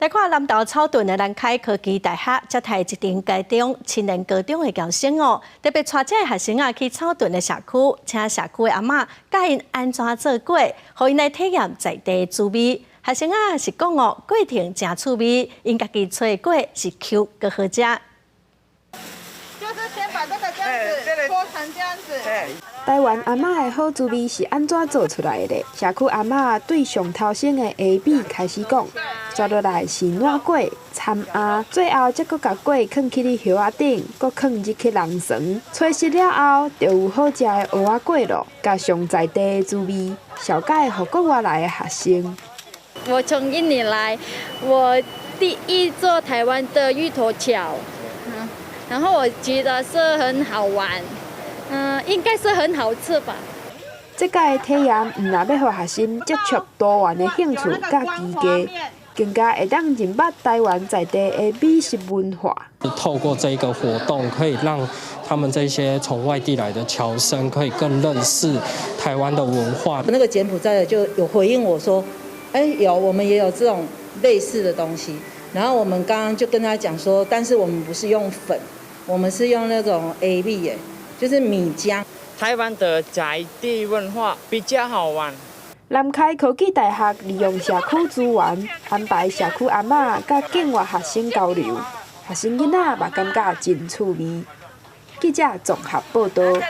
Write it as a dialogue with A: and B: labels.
A: 來看南投草屯的南開科技大學接待一陣高中、青年高中的僑生哦，特別帶這个學生啊去草屯的社區，請社區的阿嬤教𪜶按怎做粿，予𪜶來體驗在地滋味。學生啊是講哦，過程誠趣味，𪜶家己揣粿是 Q 閣好食。
B: 就是先把這個這樣子搓成這樣子。
C: 台灣阿嬤的好滋味是按怎做出來的？社區阿嬤對上頭先的下米開始講，接落來是滷粿、摻餡，最後才閣共粿囥去咧葉仔頂，閣囥入去籠床，吹熟了後，就有好食的芋仔粿囉。共上在地的滋味，紹介予國外來的學生。
D: 我從印尼來，我第一做台灣的芋頭橋，然後我覺得是很好玩。應該是很好吃吧。
C: 這屆體驗毋但欲予學生接觸多元的興趣佮技藝，更加會當認捌台灣在地的美食文化。
E: 透過這個活動，可以讓他們這些從外地來的僑生，可以更認識台灣的文化。
F: 那個柬埔寨的就有回應我說：“哎，有，我們也有這種類似的東西。”然後我們剛剛就跟他講說，但是我們不是用粉，我們是用那種 A B 耶。就是米漿。
G: 台灣的在地文化比較好玩。
C: 南開科技大學利用社區資源，安排社區阿嬤佮境外學生交流，學生囡仔嘛感覺真趣味。記者綜合報導。